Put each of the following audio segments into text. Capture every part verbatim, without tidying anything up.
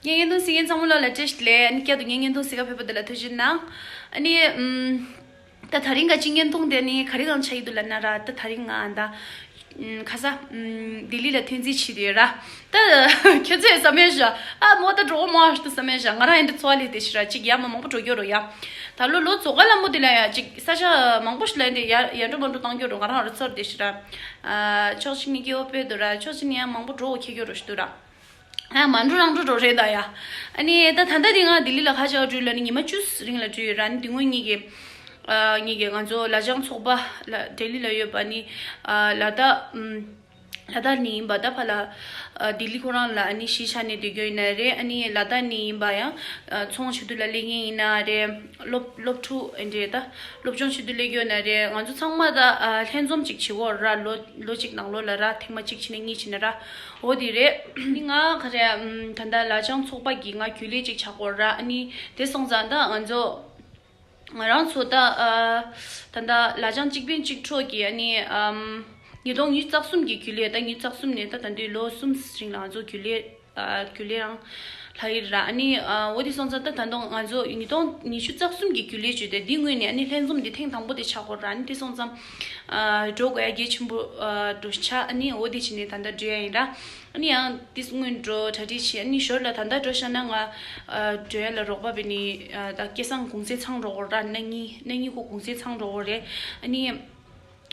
ངའི་བརྙན་ཐུང་གཟིགས་མཁན་ཚང་མ་ལོ་ལ་བཀྲ་ཤིས་བདེ་ལེགས། ཨ་ནི་བསྐྱར་དུ་ངའི་བརྙན་ཐུང་གཟིགས་ག་ཕེབས་པ་དེ་ལ་ཐུགས་རྗེ་གནང་། ཨ་ནི་ཨམ། ད་ད་རིང་ག་ཅིག་བརྙན་ཐུང་དེ་ནི་ག་རེ་གང་ཆགས་ཀྱི་འདུག་ལབ་ན་ར། ད་ད་རིང་ང་ད་ཨམ། ཁ་ས་ཨམ། ལྡི་ལི་ལ་ཐོན་རྩིས་བྱེད་དུ་ཡོད་ར། ད་ཁྱོད་ཚོས་བསམ་ཡས་ཞོ། ཨ་མོ་ད་འགྲོ་གོ་མོ་ཨ་ད་བསམ་ཡས་ཞོ། ང་རང་ཡིན་ད་འཚོ་བ་ལས་དེ་ཤི་ར་ཅིག་ཡ་མ་མང་པོ་འགྲོ་རྒྱུ་རོ་ཡ། ད་ལོ་ལོ་ཙོ་ག་ལ་མོ་དེ་ལ་ཡ་ཅིག་ས་ཆ་མང་པོ་ཞིག་ལ་ཡིན་དེ་ཡ་ཡ་འགྲོ་མ་འགྲོ་བཏང་རྒྱུ་རོ། ང་རང་ར་ཚོར་དེ་ཤི་ར། ཨ་ཕྱོགས་གཅིག་ནས་སྐྱེ་བོ་དཔེ་འདུག་ར། ཕྱོགས་གཅིག་ནས་ཡང་མང་པོ་འགྲོ་འོ་ཁྱེད་རྒྱུ་རོ་ཞིག་འདུག་ར། ཨ་མ་འགྲོ་རང་འགྲོ་འགྲོ་རེད་ད་ཡ། ཨ་ནི་ད་ད་ལྟ་འདི་ང་ལྡི་ལི་ལ་ཁ་ཆག་འགྲོ་ལ་ནི་ཉི་མ་བཅུ་རིང་ལ་འགྲོ་ཡོད་ར། ཨ་ནི་དེ་སྔོན་ངེད་ཀྱི་ཨ་ངེད་ཀྱི་ང་ཚོ་ལ་ལྗང་ཚོགས་པ་ལ་ལྡི་ལི་ལ་ཡོད་པ་ནི་ཨ་ལ་དྭགས་ཨམ་ལ་དྭགས་ནས་ཡིན་པ་ད་ཕ་ལ་ཨ་ལྡི་ལི་ཁོ་རང་ལ་ཨ་ནི་གཞིས་ཆགས་ནས་སྡོད་རྒྱུ་ཡིན་ན་རེད། ཨ་ནི་ལ་དྭགས་ནས་ཡིན་པ་ཡང་ཨ་ཚོང་བྱེད་དུས་ལ་སླེབས་མཁན་ཡིན་ན་རེད། སློབ་སློབ་ཕྲུག་ཨེ་འདྲས་ད་སློབ་སྦྱོང་བྱེད་དུས་སླེབས་རྒྱུ་ཡིན་ན་རེད། ང་ཚོ་ཚང་མ་ད་ཨ་ལྷན་འཛོམས་ཅིག་བྱེད་དགོས་ར། ལོ་ལོ་གཅིག་ནང་ལོགས་ལ་ར་ཐེངས་མ་གཅིག་བྱས་ན་གཉིས་བྱས་ན་ར། འོ་དེ་རེད། ནི་ང་ག་རེ་ཨམ་ད་ལྟ་ལ་ལྗང་ཚོགས་པ་གི་ང་རྒྱུན་ལས་ཅིག་ཆགས་ཀྱི་ཡོད་ར། ཨ་ནི་དེ་སོང་ཙང་ད་ང་ཚོ་ང་རང་ཚོ་ད་ཨ་ད་ལྟ་ལ་ལྗང་གཅིག་ཕན་གཅིག་གྲོགས་ཀྱི་ཨ་ནི་ཨམ་ཉིས་སྟོང་ཉི་ཤུ་རྩ་གསུམ་གྱི་རྒྱུན་ལས། ད་ཉི་ཤུ་རྩ་གསུམ་ནས་ད་ད་དུང་ལོ་གསུམ་རིང་ལ་ང་ཚོ་རྒྱུན་ལས་ཨ་རྒྱུན་ལས་རང་ལྷག་ཡིན་ར། ཨ་ནི་ཨ་འོ་དེ་སོང་ཙང་ད་ད་དུང་ང་ཚོ་ཉིས་སྟོང་ཉི་ཤུ་རྩ་གསུམ་གྱི་རྒྱུན་ལས་བྱས་ཏེ་འདི་སྔོན་ནས་ཨ་ནི་ལྷན་འཛོམས་འདི་ཐེངས་དང་པོ་དེ་ཆགས་ཀྱི་ཡོད་ར། ཨ་ནི་དེ་སོང་ཙང་ཨ་འགྲོ་དགོས་ཡ་གལ་ཆེན་པོ་ཨ་འགྲོ་ཆགས། ཨ་ནི་འོ་དེ་བྱས་ནས་ད་ལྟ་འགྲོ་ཡ་ཡིན་ར། ཨ་ནི་ཡང་དེ་སྔོན་འགྲོ་གྲ་སྒྲིག་བྱས། ཨ་ནི་ཞོར་ལ་ད་ལྟ་འགྲོ་ཤག་ན་ང་ཨ་འགྲོ་ཡ་ལ་རོགས་པ་བྱེད་ནི་ཨ་ད་སྐལ་བཟང་གུང་སེང་ཚང་འགྲོ་གི་ཡོད་ར། ན་ནིང་ན་ནིང་ཁོ་གུང་སེང་ཚང་འགྲོ་གི་ཡོད་རེད། ཨ་ནི་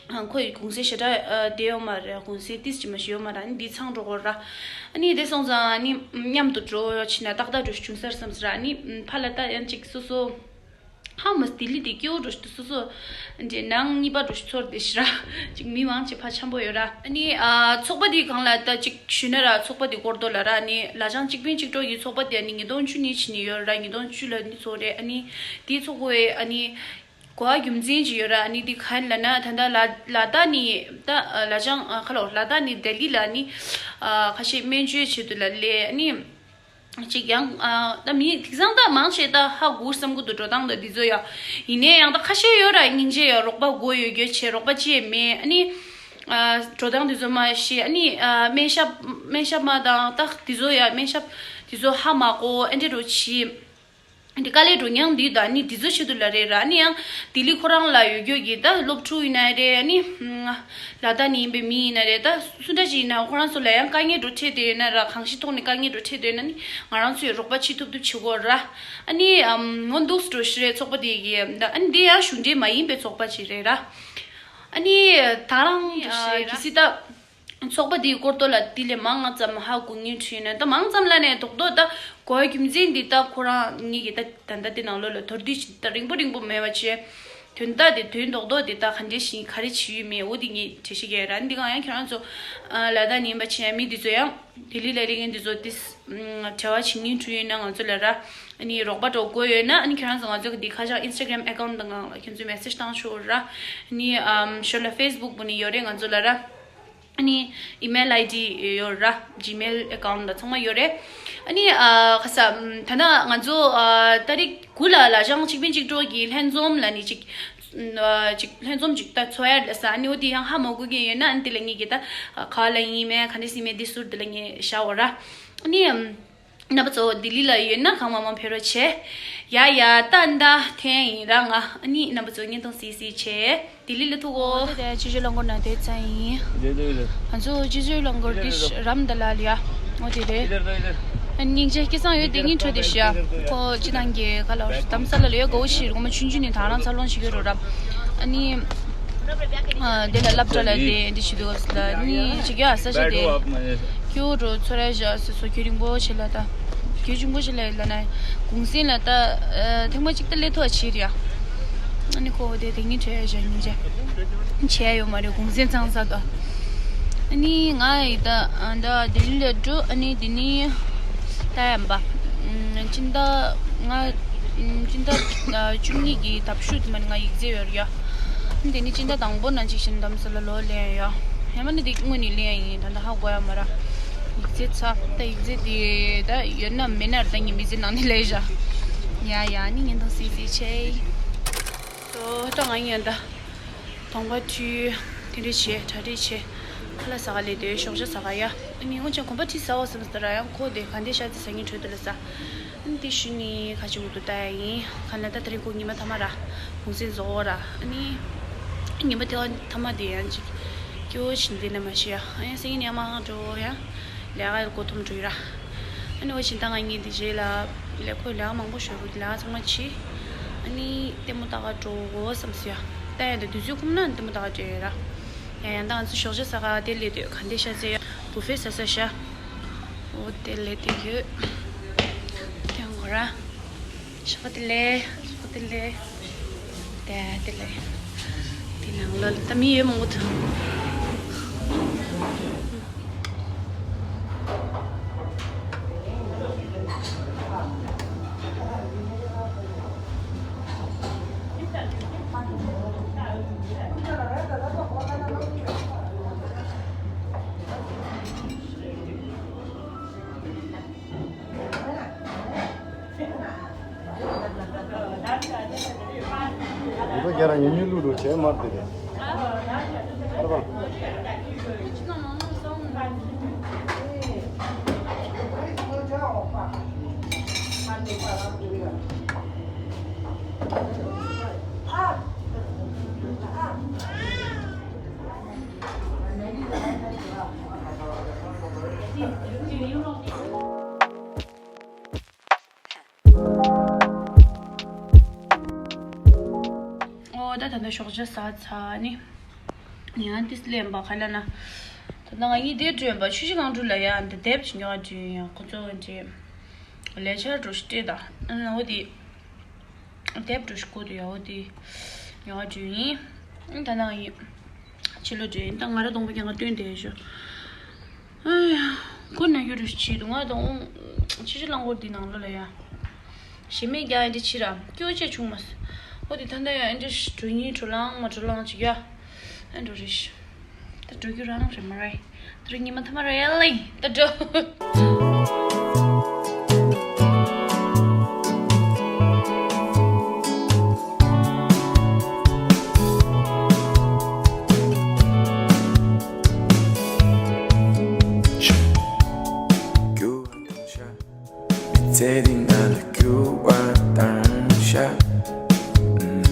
ཨ་ཁོ་ཡི་གུང་སེང་ཞེ་དྲག་ཨ་བསྡད་ཡོད་མ་རེད། གུང་སེང་ཏིས་ཅི་མ་ཞིག་ཡོད་མ་རེད། ཨ་ནི་འདི་ཚང་འགྲོ་གི་ཡོད་ར། ཨ་ནི་དེ་སོང་ཙང་ཨ་ནི་མཉམ་དུ་འགྲོ་ཕྱིན་ན་ཏག་ཏག་འགྲོ་བྱུང་ས་རེད་བསམ་ཟེར། ཨ་ནི་ཕར་ལ་ད་ཡང་ཅིག་སོ་སོ་ཧ་མ་ལྡི་ལི་དེ་སྐྱིད་པོ་འགྲོ་ཞིག་འདུག་སོ་སོ་འདྲེ་ནང་གཉིས་པ་འགྲོ་ཞིག་ཚོར་བསྡད་ཤག་ར། ཅིག་མི་མང་ཅིག་ཕར་འཆམ་པོ་ཡོད་ར། ཨ་ནི་ཨ་ཚོགས་པ་དེའི་སྒང་ལ་ད་ཅིག་ཞུས་ན་ར། ཚོགས་པ་དེ་སྐོར་དོ་ལ་ར། ཨ་ནི་ལ་ལྗང་གཅིག་ཕན་གཅིག་གྲོགས་ཀྱི་ཚོགས་པ་དེ་ཨ་ནི་ཉིས་སྟོང་བཅུ་གཉིས་ཕྱིན་ནས་ཡོད་ར། ཉིས་སྟོང་བཅུ་ལ་ནི་ཚོགས་རེད། ཨ་ནི་དེའི་ཚོགས་པའི་ཨ་ནི་གོ་བ་རྒྱུ་མཚན་ཅིག་ཡོད་ར། ཨ་ནི་དེ་ག་ལ་ན་ད་ལྟ་ལ་ལ་དྭགས་ནི་ད་ལ་ལྗང་ཁ་ལོ་ལ་དྭགས་ནི་ལྡི་ལི་ལ་ནི་ཁ་ཤས་སྨན་བཅོས་བྱེད་དུ་ལ་སླེབས། ཨ་ནི་ཅིག་ཡང་ཨ་ད་མི་དེང་སང་ད་མང་ཆེ་ད་ཧ་གོ་བསམ་གྱི་འདུག་འགྲོ་སྟངས་ད་འདི་ཚོ་ཡ། ཡིན་ནའི་ཡང་ད་ཁ་ཤས་ཡོད་ར། སྙིང་རྗེ་ཡ། རོགས་པ་དགོས་ཡོད་རྒྱུ་བྱས་རོགས་པ་ཅི་ཡང་མེད། ཨ་ནི་ཨ་འགྲོ་སྟངས་འདི་ཚོ་མ་ཤེས། ཨ་ནི་ཨ་སྨན་ཞབས་སྨན་ཞབས་མ་དང་ད་འདི་ཚོ་ཡ། སྨན་ཞབས་འདི་ཚོ་ཧ་མ་གོ། ཨ་འདྲེ་འགྲོ་ཆི་འདི་དཀའ་ལས་འགྲོ་མྱངས་འདི་ད་ཨ་ནི་འདི་ཚོ་ཆེད་དུ་ལ་རེད་ར། ཨ་ནི་ཡང་ལྡི་ལི་ཁོ་རང་ལ་ཡོད་རྒྱུ་གི་ད་སློབ་ཕྲུག་ཡིན་ན་རེད། ཨ་ནི་ལ་དྭགས་ནས་ཡིན་པའི་མི་ཡིན་ན་རེད། ད་སུ་འདྲ་ཞིག་ཡིན་ན་ཁོ་རང་ཚོ་ལ་ཡང་དཀའ་ངལ་འགྲོ་འཕྲད་དེ་ཡོད་ན་ར། གང་ཞིག་ཐོག་ནས་དཀའ་ངལ་འགྲོ་འཕྲད་དེ་ཡོད་ན་ནི་ང་རང་ཚོས་རོགས་པ་བྱེད་ཐུབ་ཐུབ་བྱེད་དགོས་ར། ཨ་ནི་ཨམ་ངོ་འདུག་སེ་འགྲོ་ཤི་རེད། ཚོགས་པ་དེ་གི་ད་ཨ་ནི་འདི་ཡང་གཞུང་འབྲེལ་མ་ཡིན་པའི་ཚོགས་པ་ཅིག་རེད་ར། ཨ་ནི་ད་རང་ཨ་གལ་སྲིད་ད་ཚོགས་པ་དེའི་སྐོར་ཐོག་ལ་དེ་ལས་མང་ང་ཙམ་ཧ་གོ་ངེས་བྲིས་ན་ད་མང་ཙམ་ལ་ནས་རྡོག་རྡོག་ད་གོ་བ་རྒྱུ་མཚན་འདི་ད་ཁོ་རང་ངེད་ཀྱི་ད་ད་ལྟ་དེ་ནང་ལོགས་ལ་མདོར་བསྡུས་ཤིག་ད་རིང་པོ་རིང་པོ་མེད་པ་བྱས། དོན་དག་དེ་དོན་རྡོག་རྡོག་དེ་ད་ག་འདྲས་ཤིག་ག་རེ་བྱེད་ཡོད་མེད་འོ་དེ་ངས་འགྲེལ་བཤད་རྒྱག་ཡ་ར། འདི་གང་ཡང་ཁྱེད་རང་ཚོ་ཨ་ལ་དྭགས་ནས་ཡིན་པ་བྱས་མི་འདི་ཚོ་ཡང་ལྡི་ལི་ལ་སླེབས་མཁན་འདི་ཚོ་དེ་འབྲེལ་བ་བྱེད་མཁན་བྱུང་ཡོད་ན་ང་ཚོ་ལ་ར། ཨ་ནི་རོགས་པ་འདྲ་དགོས་ཡོད་ན་ཨ་ནི་ཁྱེད་རང་ཚོ་ང་ཚོ་གི་འདི་ཁ་བྱང་Instagram account་དང་སྒང་ལ་ཁྱེད་ཚོས་message་བཏང་ཆོག་ར། ཨ་ནི་ཨམ་ཞོར་ལ་Facebook་བུ་ནི་ཡོད་རེད་ང་ཚོ་ལ་ར། ཨ་ནི་email ID་ཡོད་ར། Gmail account་ལ་ཚང་མ་ཡོད་རེད། ཨ་ནི་ཨ་ཁ་ས་ཨམ་ད་ནང་ང་ཚོ་ཨ་ཏ་རིག་དགུ་ལ་ལ་ལྗང་གཅིག་ཕན་གཅིག་གྲོགས་ཀྱི་ལྷན་འཛོམས་ལ་ནི་ཅིག་ཨ་ཅིག་ལྷན་འཛོམས་ཅིག་ད་འཚོགས་ཡ་ལ་ས། ཨ་ནི་འོ་དེ་ཡང་ཧ་མ་གོ་གི་ཡོད་ན་ཨ་ནི་དེ་ལ་ངེད་ཀྱི་ད་ག་ལ་ཡིན་མེད་ག་འདྲས་ཡིན་མེད་དེ་ཟུར་དེ་ལ་ངས་བཞག་འོ་ར། ཨ་ནི་ཨམ་རྣམ་པ་ཚོ་ལྡི་ལི་ལ་ཡོད་ན་གང་མང་མང་ཕེབས་རོགས་བྱེད། ཡ་ཡ་ད་ད་ཐེངས་ཡིན་ར་ང་ཨ་ནི་རྣམ་པ་ཚོ་བརྙན་ཐུང་གཟིགས་གཟིགས་བྱེད། ལྡི་ལི་ལ་ཐུག་གོ། ད་ལྟ་སྤྱི་སྤྱོད་རླངས་འཁོར་ནང་བསྡད་ཚར་ཡིན། ང་ཚོ་སྤྱི་སྤྱོད་རླངས་འཁོར་འདི་རམ་ད་ལ་ལ་ཡ། འོ་དེ་རེད། སྙིང་རྗེ་སྐལ་བཟང་ཡོད་དེ་སྙིང་བྲོ་དེ་ཤ། ཁོ་སྤྱི་བཏང་གི་ག་ལ་རྡ་རམ་ས་ལ་ལ་ཡོད་དགའ་བོ་ཞིག་རུང་མ་ཆུང་ཆུང་ནས་ད་རང་འཚར་ལོངས་བྱེད་ཀྱི་རོ་ར། ཨ་ནི། ཨ་དེ་ལ་སློབ་གྲྭ་ལ་དེ་འདི་བྱེད་དུས་སྐབས་སུ་ལ་ནི་བྱེད་རྒྱུ་ཨ་ས་ཞིག་དེ། ཁྱོད་རོ་ཚོ་ར་བཞག་སོ་སོ་ཁྱོད་རིང་པོ་བྱེད་ལ་ད། ཁྱོད་ཆུང་པོ་ཞིག་ལ་ལ་ན་གུང་སེང་ལ་ད་ཨ་ཐེངས་མ་གཅིག་ད་སླེབས་ཐུབ་བྱེད་རེད་ཡ། ཨ་ནི་ཁོ་དེ་དེ་ཉིན་བྲོས་བཞག་ཉིན་བྱས་བྱས་ཡོད་མ་རེད་གུང་སེང་ཚང་ས་ད། ཨ་ནི་ང་ཡི་ད་ཨ་ད་ལྡི་ལི་ལ་འགྲོ། ཨ་ནི་འདི་ནི་ད་ཡམ་པ་སྤྱི་ཟླ་ང་སྤྱི་ཟླ་བཅུ་གཉིས་ཀྱི་ཟླ་བཞི་དུ་མ་ནི་ང་ཡིག་ཚད་ཡོད་རེད་ཡ། དེ་ནི་སྤྱི་ཟླ་དང་པོ་ནང་ཅིག་བཞིན་གཏམ་ས་ལ་ལོ་ལེན་ཡོད། ཧེ་མ་ནི་དེ་དངོས་ནས་ལེན་ཡིན། ད་ལྟ་ཧ་གོ་ཡ་མ་ར། ཡིག་ཚད་ཚ། ད་ཡིག་ཚད་དེ་ད་ཡོད་ན་མེད་ན་ད་ངས་མི་ཚེ་ནང་ནས་ལས་བཞག་ཡ་ཡ་ནི་ངན་དང་སི་སི་ཆེ། ད་ང་ཡིན་ད། གདོང་པ་འཁྲུ། དེ་འདྲ་བྱས་གྲ་སྒྲིག་བྱས། ཁ་ལག་ཟ་ག་ལས་དེ་ཞོགས་ཇ་ཟ་ག་ཡ། ནི་སྔོན་ཆད་གོམ་པ་ཁྲིད་ཟ་འོ་བསམ་སྟེ་ར། ཡང་ཁོ་དེ་ག་འདྲ་ཤ་ཚ་ཟ་མཁན་བྲོས་འདུག་ལ་ས། ཨ་ནི་དེ་ཞུ་ནི་ཁ་ཅིག་འུ་དུ་ལྟ་ཡ་ཡིན། ག་ལ་ད་དེ་རིང་ཁོ་ཉི་མ་ཐ་མ་ར། གུང་སེང་རྫོགས་ར། ཨ་ནི་ཉི་མ་དེ་ཐ་མ་དེ་ཡང་ཅིག་སྐྱོ་བོ་ཞིག་འདི་ན་མ་ཤི་ཡ། ཨ་ཡང་སེང་ཉིན་ཡང་མ་འགྲོ་ཡ། ལས་ཀ་ཡོད་གོ་ཐུམ་འགྲོ་ཡོད་ར། ཨ་ནི་འོ་ཞིག་ད་ང་གཉིས་དེ་རྗེས་ལ་ལས་ཁོས་ལས་ཀ་མང་པོ་ཞོར་གི་ལས་ཀ་ཚང་མ་བྱས། ཨ་ནི་ལྟད་མོ་ལྟ་ག་འགྲོ་དགོས་བསམ་སོང་ཡ། ད་ཡང་དེ་དུས་ཚོད་ཁོམ་ན་ལྟད་མོ་ལྟ་ག་འགྲོ་ཡོད་ར། ཡང་ཡང་ད་ང་ཚོ་ཞོགས་ཇ་ཟ་ག་དེ་སླེབས་དུས་ག་འདྲ་ཤ་ཚ་ཡ། བུ་ཕེ་ཟ་ས་ཤ། འོ་དེ་སླེབས་དུས་ཡོད། ཡང་གོ་ར། ཞོགས་པ་བདེ་ལེགས། ཞོགས་པ་བདེ་ལེགས། དེ་བདེ་ལེགས། དེ་ནང་ལོགས་ལ་ད་མི་ཡོད་མང་པོ་འདུག་ཡིན་པ་རྒྱ་ར་ཉུང་ཉུང་བླུག་འགྲོ་བྱས་མར་དེ་རེད། ཨ་ར་བ། ཨོ་ད་ད་ལྟ་ཞོགས་ཇ་ཟ་ཚར་ནི། ཡང་ཏིས་ལེན་པ་ག་ལ་ན། ད་ལྟ་ང་གཉིས་དེ་འགྲོ་ཡིན་པ་ཆུ་བཞི་སྒང་དྲུག་ལ་ཡ་འདི་དེབ་ཅིག་ཉོ་འགྲོ་ཡིན། ཡང་ཁོ་ཚོ་འདྲེ་ལས་འཆར་འགྲོ་ཤི་སྤྲད་ད། ཨ་འོ་དེ་དེབ་འགྲོ་ཤི་གོ་དུ་ཡ་འོ་དེ་ཉོ་འགྲོ་ཡིན། ད་ལྟ་ང་གཉིས་ཕྱི་ལོགས་འགྲོ་ཡིན། ད་ང་ར་གདོང་པ་རྐྱང་ཁ་སྟོན་བསྡད་ཤོག་ཨ་ཡ། ཁོ་ན་རྒྱུ་རུ་ཕྱི་དུ་ང་དང་ཕྱི་ཕྱི་རླངས་འཁོར་འདི་ནང་ལོགས་ལ་ཡ། ཞེ་མེད་རྒྱག་ཨེ་འདྲ་ཕྱི་ར་སྐྱོ་ཅེས་བྱུང་མ་སོང་། ཨོ་དེ་ད་ལྟ་ཡ་ཨེ་འདྲ་འགྲོ་སྙིང་འགྲོ་ལང་མ་འགྲོ་ལང་ཅིག་ཡ། ཨེ་འགྲོ་རེ་ཤི། ད་འགྲོ་རྒྱུ་རང་རེད་མ་རེད། ད་རུ་ཉི་མ་ཐ་མ་རེད་ལེ། ད་འགྲོ། མི་ཚེ་འདི་ང་ལ་འགྱུར་བ་བཏང་ཤག་ཨུམ།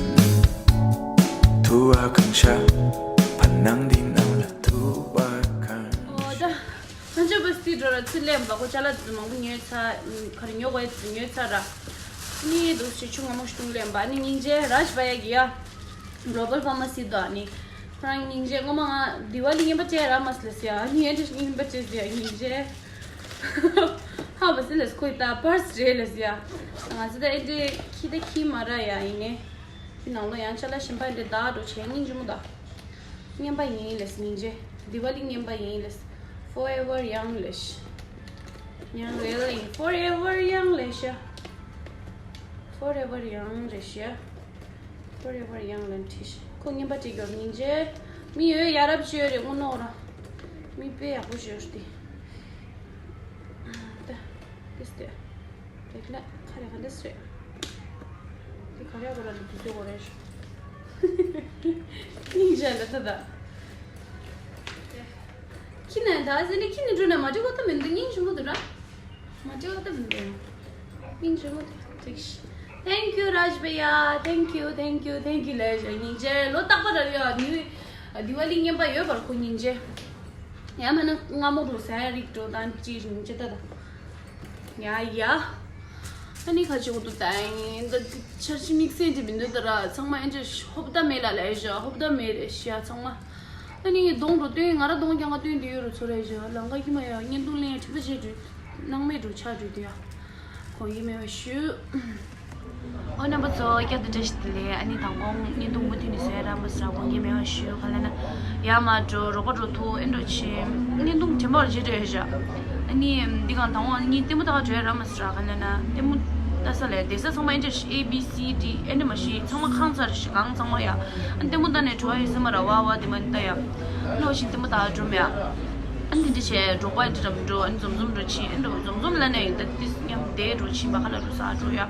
ཐུ་བ་གང་ཤག་བར་སྣང་འདི་ནང་ལ་ཐུ་བ་གང་ཤག་ཨོ་ད། ང་ཚོ་བ་སི་འགྲོ་ར་ཚུར་སླེབས་པ་ཁོ་ཅ་ལག་དེ་ཚོ་མང་པོ་ཉོས་ཚར། ཨུམ། ག་རེ་ཉོ་དགོས་ཡ་དེ་ཚོ་ཉོས་ཚར་ར། ནི་འདུག་ཞེ་ཆུ་ངོ་མ་ཞིག་བཏུང་སླེབས་པ་ནི་སྙིང་རྗེ་རཱཇ་བྷ་ཡ་གི་ཡ། གློ་བལ་ཕ་མ་སི་དོ་ནི། ཁོ་རང་སྙིང་རྗེ། སྔོན་མ་ང་དི་ཝ་ལི་རྔན་པ་སྤྲད་ར་མ་སི་ལ་སི་ཡ། ནི་ཨེ་འདྲ་རྔན་པ་སྤྲད་སི་ཡ་སྙིང་རྗེ། ཧ་བ་སི་ལ་སི་ཁོས་ད་པར་སི་སྤྲད་ལ་སི་ཡ། ང་ཚོ་ད་ཨེ་འདྲ་ཁྱི་ད་ཁྱི་མ་ར་ཡ་ཡིན་ནི། དེ་ནང་ལོ་ཡང་ཅ་ལག་གཞན་པ་འདྲ་བདག་འགྲོ་བྱས་སྙིང་རྗེ་མོ་ད། རྔན་པ་ཡིན་ལས་སྙིང་རྗེ། དི་ཝ་ལི་རྔན་པ་ཡིན་ལས། Forever Young ལས། Young really Forever Young ལས་ཤ། Forever Young རེད་ཤ། Forever Young ལ་འཁྲི་ཤ། ཁོ་རྔན་པ་སྤྲད་རྒྱོབ་སྙིང་རྗེ། མི་ཡོད་ཡ་རབས་ཤོད་རེད་དངོས་གནས་ར། མི་དཔེ་ཡག་པོ་ཤོད་དེ། ད། ཏིས་ཏེ། རེག་ལ་ཁ་རེ་ག་འདྲ་སོད། དེ་ག་རེ་གོ་ར་ལ་དུས་ཚོད་གོ་རེ་ཤོ། སྙིང་རྗེ་ལ་ད་ད། ཁྱི་ནས་ད་ཟེར་ནས་ཁྱི་ནས་འགྲོ་ན་མ་འགྲིག་གོ་ད་མི་འདུག་སྙིང་རྗེ་མོ་འདུག་ར། མ་འགྲིག་གོ་ད་མི་འདུག་སྙིང་རྗེ་མོ་འདུག་འགྲིག་ཤི། Thank you རཱཇ་བྷེ་ཡ། Thank you, thank you, thank you ལས་ཞོ་སྙིང་རྗེ། ལོ་རྟག་པ་ར་ཡ་ནི་དི་ཝ་ལི་རྔན་པ་ཡོད་པར་ཁོ་སྙིང་རྗེ། ཡང་མིན་ན་སྔ་མོ་རུ་ཟ་ཡ་རིགས་འགྲོ་དང་ཅི་རིང་ཅི་ད་ད། ཡ་ཡ། ཨ་ནི་ཁ་ཆེ་འུ་དུ་ད་ཡིན་ད་འཆར་གཞི་དམིགས་བསལ་དེ་མི་འདུག་ད་ར་ཚང་མ་ཨེ་འདྲ་ཧོབ་ད་མེད་ལ་ལས་ཞོ་ཧོབ་ད་མེད་རེད་ཤ་ཚང་མ། ཨ་ནི་གདོང་རུ་སྟོན་ང་ར་གདོང་རྐྱང་ག་སྟོན་དེ་ཡོད་རུ་ཚོ་རེད་ཞོ་ལང་ཀ་ཁྱི་མ་ཡ་བརྙན་ཐུང་ལེན་ཁྲི་པ་བྱེད་དུས་སྣང་མེད་རུ་ཆགས་དུས་དེ་ཡ། གོང་གི་མེད་པ་ཞུ། ཨོ་རྣམ་པ་ཚོ་བསྐྱར་དུ་བཀྲ་ཤིས་བདེ་ལེགས། ཨ་ནི་དང་གོང་བརྙན་ཐུང་མུ་མཐུད་ནས་བཟོས་ར་མ་ཟ་གོང་གི་མེད་པ་ཞུ་ག་ལ་ན། ཡ་མ་འགྲོ་རོགས་པ་འགྲོ་ཐུག་ཨེ་འགྲོ་ཆེ། བརྙན་ཐུང་དྲན་པར་བརྗེད་འགྲོ་ཡ་ཤ། ཨ་ནི་འདི་གང་དང་བོ་ཨ་ནི་ལྟད་མོ་ལྟ་ག་འགྲོ་ཡ་ར་མ་ཟ་ག་ལ་ན་ལྟད་མོ་ལྟ་ས་ལས་བསྡད་ས་ཚང་མ་ཨེ་འདྲ་ཨེ་བི་སི་ཌི་ཨེ་འདྲ་མ་ཤེས་ཚང་མ་ཁང་ཚར་ཤི་གང་ཚང་མ་ཡ། ཨ་ལྟད་མོ་ལྟ་ནས་བྲོ་བ་ཡོད་ས་མ་ར་བ་བ་དེ་མ་ལྟ་ཡ། ལོ་ཞིག་ལྟད་མོ་ལྟ་འགྲོ་མེད་ཨ། ཨ་འདི་འདྲ་བྱས་འབྲོག་པ་འདི་འདྲ་མི་འགྲོ་ཨ་འཛོམས་འཛོམས་འགྲོ་ཕྱིན་ཨ་འགྲོ་འཛོམས་འཛོམས་ལ་ནས་ད་ཏིས་མཉམ་བསྡད་འགྲོ་ཕྱིན་པ་ཁ་ལ་འགྲོ་ས་འགྲོ་ཡ།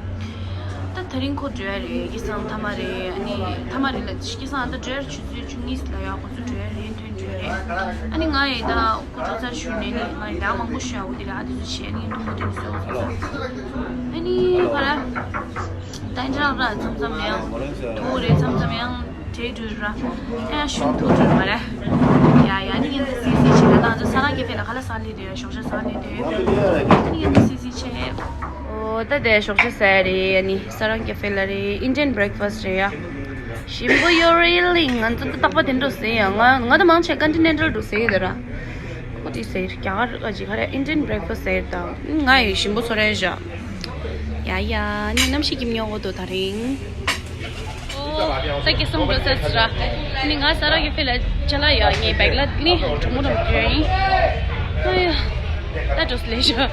ད་དེ་རིང་ཁོ་འགྲོ་ཡ་རེད། སྐལ་བཟང་མཐའ་མ་རེད། ཨ་ནི་མཐའ་མ་རེད་ལ། སྐལ་བཟང་ཨ་ད་འགྲོ་ཡ་ཆུ་ཚོད་བཅུ་གཉིས་ལ་ཡ་ཁོ་ཚོ་འགྲོ་ཡ་རེད། ཐོན་འགྲོ་ཡ་རེད། ཨ་ནི་ང་ཡི་ད་ཁོ་ཚོ་རྩར་ཞུ་ནས་ནི་ང་ཡི་ལས་མང་པོ་ཞུ་ཡ་འོ་དེ་རེད། ཨ་དེ་ཚོ་བྱས་ནི་འདུག་ཁོ་དེ་ནི་སོ་སོ། ཨ་ནི་ཁ་ར་ད་འདྲ་ར་མཚམས་མཚམས་ཡང་དུ་རེད། མཚམས་མཚམས་ཡང་། དེ་འདྲ་ར། ཨེ་ཡ་ཤུན་ཐུག་འགྲོ་མ་རེད། ཡ་ཡ་ནི་ཡིན་ད་སི་སི་བྱེད་ན་ད་ང་ཚོ་ས་ར་ཀེ་ཧྥེ་ལ་ཁ་ལག་ཟ་ལེ་དེ་ཡ་ཞོགས་ཇ་ཟ་ལེ་དེ་ཡ་ནི་ཡིན་ད་སི་སི་བྱེད། ཨོ་ད་དེ་ཞོགས་ཇ་ཟ་ཡ་རེད། ཡ་ནི་ས་ར་ཀེ་ཧྥེ་ལ་རེད། Indian breakfast རེད་ཡ། ཞིམ་པོ་ཡོད་རེད་ལིང་། ང་ཚོ་ད་རྟག་པ་དེ་འདྲ་ཟེར་ཡ། ང་ང་ད་མང་ཆེ་continental འདྲ་ཟེར་ཡོད་ད་ར། ཁོ་དེ་ཟེར་རྒྱ་གར་ཨ་ཅི་ག་རེ་Indian breakfast ཟེར་ད། ང་ཡི་ཞིམ་པོ་ཚོ་རེད་བཞག་ཡ་ཡ་ནི་གནམ་གཤིས་ཀྱི་མྱོང་བོ་དོ་ད་རིང་། ཨོ། ད་སྐལ་བཟང་འགྲོ་ཚར་ཟེར་ར། ནི་ང་ས་ར་ཀེ་ཧྥེ་ལ་ཅ་ལག་ཡ་ངའི་བེག་ལ་ནི་གྲོགས་མོ་གྲོགས་མོ་ཡིན། ཨ་ཡ། ད་འགྲོ་སི་ལེ་ཤོ།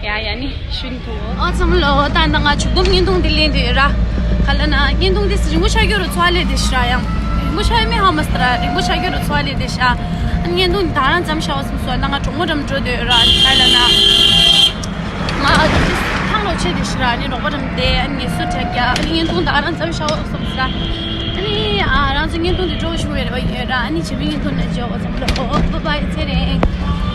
ཡ་ཡ་ནི་ཤུན་ཐུ། ཨ་ཚང་མ་ལོ། ད་ད་ང་ཆུ་བུམ་བརྙན་ཐུང་འདི་ལེན་འདོད་ཡོད་ར། ག་ལ་ན་བརྙན་ཐུང་འདི་རིང་པོ་ཆགས་ཡོད་རུ་ཚོ་ལེ་དེ་ཤ་ཡང་། རིང་པོ་ཆགས་ཡོད་མེད་ཧ་མ་སི་ར། རིང་པོ་ཆགས་ཡོད་རུ་ཚོ་ལེ་དེ་ཤ། ཨ་བརྙན་ཐུང་འདི་ད་རང་ཙམ་ཤ་བ་སམ་སོ། ད་ང་གྲོགས་མོ་འགྲམ་འགྲོ་འདོད་ཡོད་ར། ག་ལ་ན། ང་ཨ་ཅིག་ཐང་ལོ་ཆེ་དེ་ཤི་ར་ནི་རོགས་པ་རམ་དེ་ཨ་ནི་སུ་ཐེག་ཡ་ཨ་ནི་བརྙན་ཐུང་ད་རང་ཙམ་ཤ་བ་སོང་ཟ། ཨ་ནི་ཨ་རང་ཚོ་བརྙན་ཐུང་དེ་འགྲོ་བཞུགས་ཡོད་རེད་བ་ཡོད་ར། ཨ་ནི་བྱེད་པའི་བརྙན་ཐུང་ན་བརྗེ་བ་ཙམ་ལོ། ཨོ་བྷའི་བྷའི་ཚེ་རིང་།